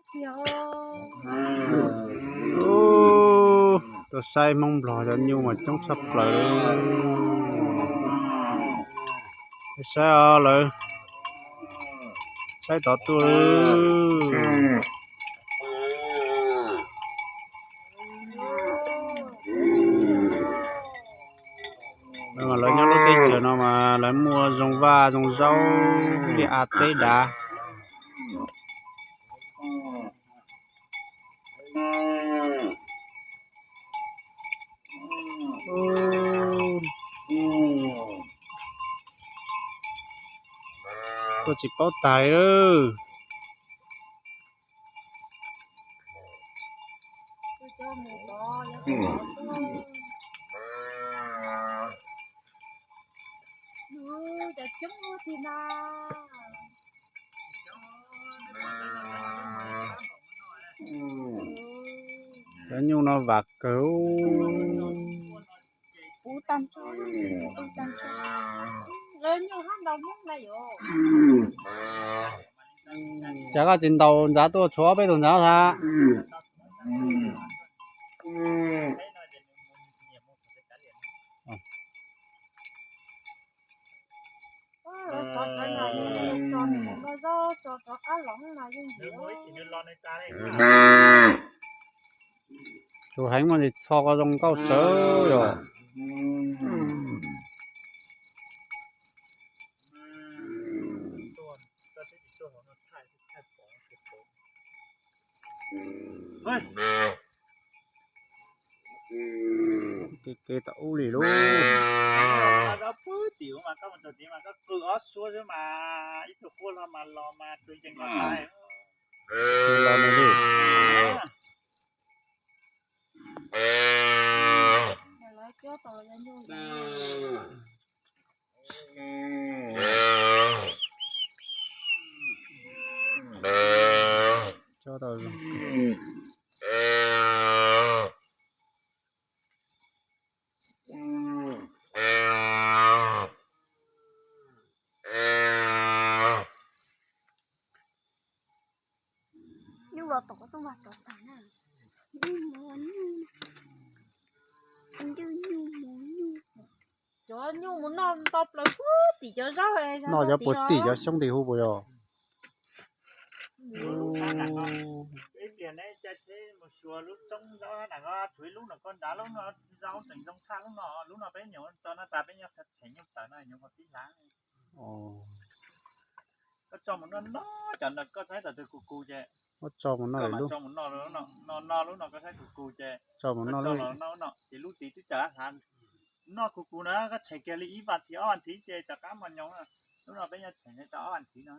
Ua, tuaj saib Hmoob Nplog cov nyuj mas coob tshaj plaws li. Saib os lawv, saib tod tuaj. Lawv nyob lub teb chaws no mas lawv muaj zoo vaj zoo zaub li av teb dav. Tuaj tsis paub tag li. Cov nyuj no vam kawg. Cas koj tsis ntaus ntxav tuaj tshuav peb tus ntxav tag. Tus heev mas tsis txho ko zoo nkauj tsawv yom. Kev kev tau ub li lub. Tim mas koj mus tim mas koj qw ob suab xwb mas ib tug quaj los mas los mas tus yees los tais. Los nws li. Cov tau zoo. Nyuj los tom tuaj mas tom tag na. Nyuj mos nyuj na. Nyuj mos nyuj. Cov nyuj mus noj ntau plaws puag tim cov zaub. Noj cov puag tim cov xyoob nti hu puas yog? Ib pliag neb caij tsheb mus xyuas lub roob zaub na, tshuav ib lub no koj nrad lub no zaub tseem zoo tshaj lub no, lub no peb nyuam tso no tas peb nyob tsheem nyuj tawm no nyuam qhuav tib hlav. Koj tso mus noj noj cov no koj saib tau twg kus kus ces. Koj tso mus noj lub no, no lub no koj saib kus kus ces. Tso mus noj lub no ces lub tid twb tawm hlav. Noj kus kus na koj tsheem kiag li ib vas thiv ob vas thiv ces rov qab mos nyoos. Lub no peb nyob tsheem tau ob vas thiv no.